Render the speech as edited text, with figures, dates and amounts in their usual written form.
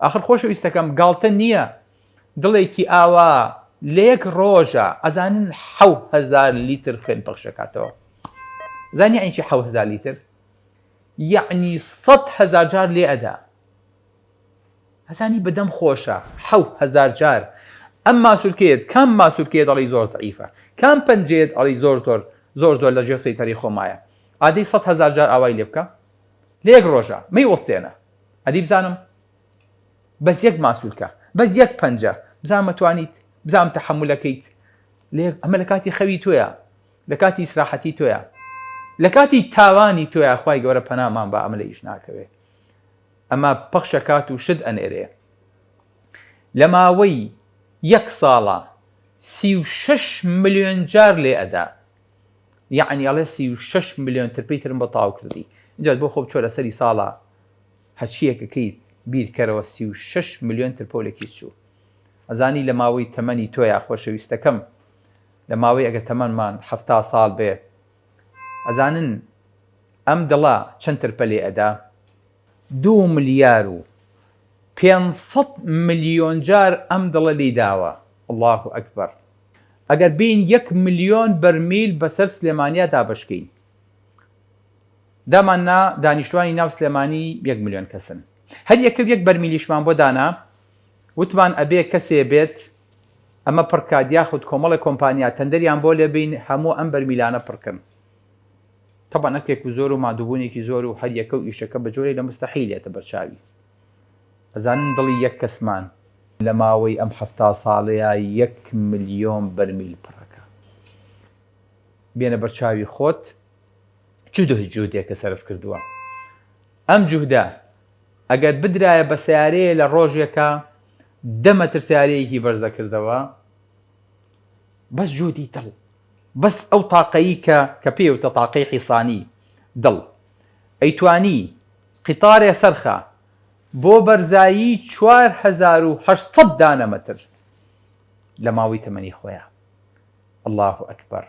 ئاخر خۆشەویستەکەم گاڵتە نییە دڵێکی ئاوا لە یەک ڕۆژە ئەزانن 1000 لیتر خوێن پەخشەکاتەوە زانی یعنی چی 1000 لیتر یعنی 100 هزار جار لێ ئەدا ئەزانی بەدەم خۆشە 1000 جار ئەم ماسولکەیەت کام ماسولکەیەت ئەڵی زۆر زعیفە کام پەنجەیەت ئەڵی زۆر زۆر زۆر زۆر لە ژێر سەیتەری خۆمایە ئادەی 100 هزار جار ئاوای لێ بکە لە یەک ڕۆژە مەی وەستێنە ئەدی بزانم بەس یەک ماسولکە بەس یەک پەنجە بزانم ئەتوانیت بزانم تەحەمولەکەیت ئەمە لە کاتی خەوی تۆیە لە کاتی ئیسراحەتی تۆیە لە کاتی تاوانی تۆیە خوای گەورە پەنامان با ئەمە لە ئیش ناکەوێ ئەمە پەخشەکات و شت ئەنێرێ لە ماوەی یەک ساڵە 36 ملیۆن جار لێ ئەدا یەعنی ئەڵێ 36 ملیۆن ترپەی ترم بۆ تەواو کردی ئینجا بۆ خۆ بچۆرە سەری ساڵە هەرچیەک ئەکەیت بیرکەرەوە 36 ملیۆن ترپەو لە کیس چوو ئەزانی لە ماوەی تەمەنی تۆیا خۆشەویستەکەم لە ماوەی ئەگەر تەمەنمان 70 ساڵ بێ ئەزانن ئەم دڵە چەند ترپە لێ ئەدا؟ دوو ملیار و 500 ملیۆن جار ئەم دڵە لێی داوە اللە اکبر ئەگەر بێین یەک ملیۆن بەرمیل بەسەر سلێمانیا دابەشکەین دامان نا دانیشتوانی ناو سلێمانی یەک ملیۆن کەسن هەر یەکەو یەک بەرمیلیشمان بۆ دانا وتمان ئەبێ کەسێ بێت ئەمە پڕکات یاخود کۆمەڵێ کۆمپانیا تەندەریان بۆ لێبین هەموو ئەم بەرمیلانە پڕکەن تەبعەن ئەرکێک و زۆر و ماندووبوونێکی زۆر و هەر یەکەو ئیشەکە بە جۆرێک لە مستەحیل یەتە بەرچاوی ئەزانن دڵی یەک کەسمان لە ماوەی ئەم 70 ساڵەیا یەک ملیۆن بەرمیل پڕەکە بێنە بەرچاوی خۆت چ جوهدێکە سەرف کردووە ئەم جوهدە ئەگەر بدرایە بە سیارەیە لە ڕۆژێکە دە مەتر سیارەیەکی بەرزەکردەوە بەس جوهدی دڵ بەس ئەو تاقەیی کە کە پێوتە تاقەی حیسانی دڵ ئەیتوانی قیتارێ سەرخە بۆ بەرزایی 4800 دانە مەتر لە ماوەی تەمەنی خۆیان الله اکبر.